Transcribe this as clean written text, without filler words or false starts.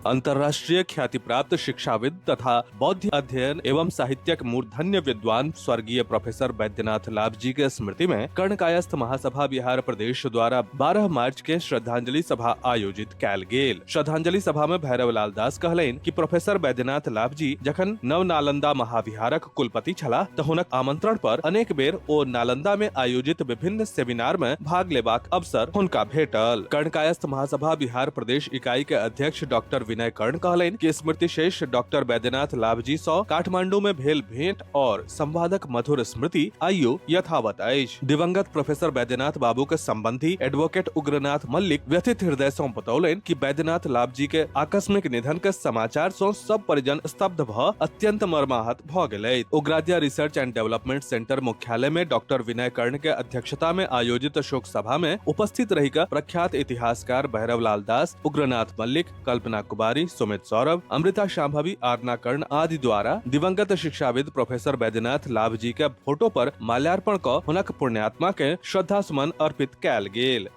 अंतर्राष्ट्रीय ख्याति प्राप्त शिक्षाविद तथा बौद्ध अध्ययन एवं साहित्यक मूर्धन्य विद्वान स्वर्गीय प्रोफेसर बैद्यनाथ लाभ जी के स्मृति में कर्ण कायस्थ महासभा बिहार प्रदेश द्वारा 12 मार्च के श्रद्धांजलि सभा आयोजित कैल गेल। श्रद्धांजलि सभा में भैरव लाल दास कहलनि कि प्रोफेसर बैद्यनाथ लाभ जी जखन नव नालंदा महाविहारक कुलपति छलाह त हुनक आमंत्रण पर अनेक बेर ओ नालंदा में आयोजित विभिन्न सेमिनार में भाग लेबाक अवसर हुनका भेटल। कर्णकायस्थ महासभा बिहार प्रदेश इकाई के अध्यक्ष डॉक्टर विनय कर्ण कहलनि कि स्मृति शेष डॉक्टर बैद्यनाथ लाभजी सँ काठमांडू में भेल भेंट और संवादक मधुर स्मृति आइयो यथावत अछि। दिवंगत प्रोफेसर बैद्यनाथ बाबू के संबंधी एडवोकेट उग्रनाथ मल्लिक व्यथित हृदय सँ बतौलनि कि बैद्यनाथ लाभजी के आकस्मिक निधन के समाचार सँ सब परिजन स्तब्ध भ अत्यंत मर्माहत भ गेलै। Ugradya research and development centre मुख्यालय में डॉक्टर विनय कर्ण के अध्यक्षता में आयोजित शोक सभा में उपस्थित रही का प्रख्यात इतिहासकार भैरव लाल दास, उग्रनाथ मल्लिक, कल्पना कुमारी, सुमित सौरभ, अमृता शांभवी, आरना कर्ण आदि द्वारा दिवंगत शिक्षाविद प्रोफेसर बैद्यनाथ लाभ जी के फोटो पर माल्यार्पण क हुनक पुण्यात्मा के श्रद्धा सुमन अर्पित कैल गेल।